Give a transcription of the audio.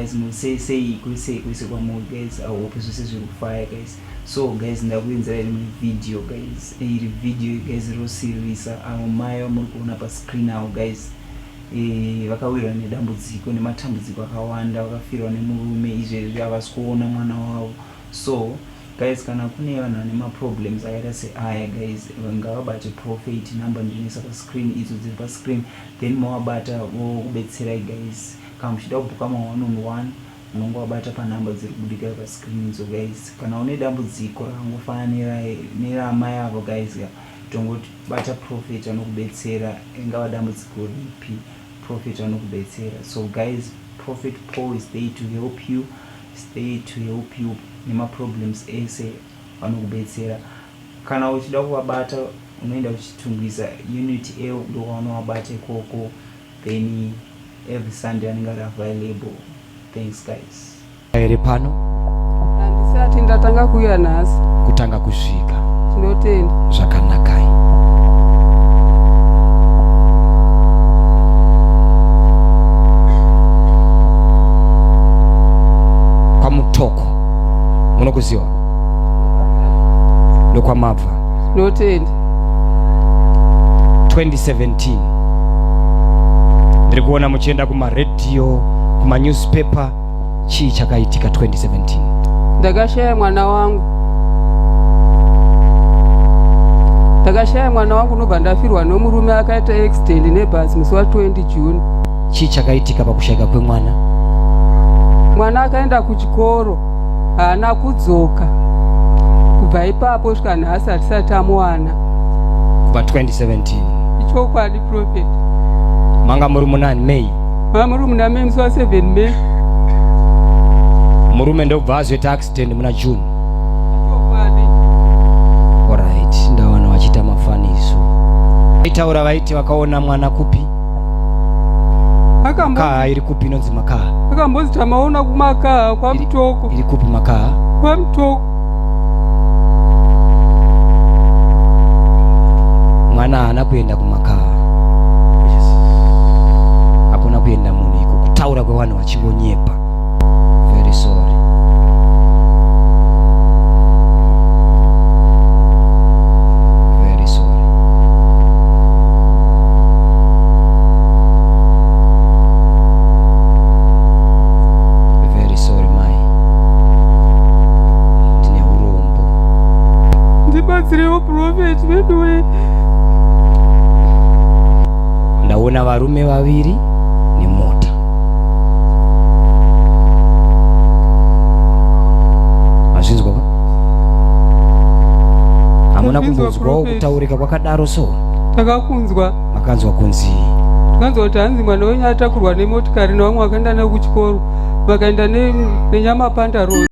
guys muri sei sei kuri sei kwese kwamuri guys i hope zvese zviri kufaya guys so guys ndakuinzirai rimwe video guys iri video guys rosiririsa avo mai vamuri kuona pascreen avo guys e, vakawirwa nedambudziko nematambudziko akawanda vakafirwa nemurume izvezvi havasi kuona mwana wavo so Guys kana kune vanhu vane maproblems akaita seaya guys ngavabate prophet number ndinoisa pascreen idzo dziri pascreen then movabata vokubetserai guys kana muchida kubhuka ma one on one munongovabata panumber dziri kubudikira pascreen idzo guys kana une dambudziko rakangofanana neramai avo guys tongobata prophet vanokubetsera ingava dambudziko ripi prophet vanokubetsera so guys prophet paul is there to help you Stay to help you nemaproblems ese vanokubetsera. Kana uchida kuvabata unoenda kuchitungwiza unit L ndokwaunovabata ikoko then every Sunday anenge ari available. Thanks guys. Here pano? Handisati ndatanga kuuya nhasi. Kutanga kusvika. Tinotenda. Zvakanakai. Kwamutoko munokuziva ndokwamabva. Tinotenda. 2017 ndiri kuona muchienda kumaredhiyo kumanewspaper Chii chakaitika 2017? Ndakashaya mwana wangu. Ndakashaya mwana wangu ndobva ndafirwa nomurume akaita accident nebhazi musi wa 20 June. Chii chakaitika pakushaika kwemwana? Mwana akaenda kuchikoro haana kudzoka. Kubva ipapo kusvika nhasi hatisati tamuwana. Kubva 2017. Ichokwadi prophet. Manga muri munani May? Muri muna May musi wa 7 May. Murume ndokubva azoita accident muna June. Chokwadi. Alright, ndawana vachiita mafaniso. Vaitaura vaiti vakaona mwana kupi? Makaha iri kupi inonzi Makaha? Akambonzi tamaona kuMakaha kwaMutoko. Iri kupi Makaha? KwaMutoko. Mwana haana kuenda kuMakaha. Hakuna kuenda munhu iko kutaura kwevanhu vachingonyepa. Very sorry. Very sorry. Very sorry mai. Ndine urombo. Ndibatsirewo prophet veduwe. Ndaona varume vaviri nemota. Mazvinzwa ka? Hamuna kumbonzwawo kutaurika kwakadaro so? Takakunzwa. Makanzwa kunzi Takanzwa kuti hanzi mwana wenyu atakurwa nemotikari nevamwe vakaenda naye kuchikoro vakaenda nenyamapanda road.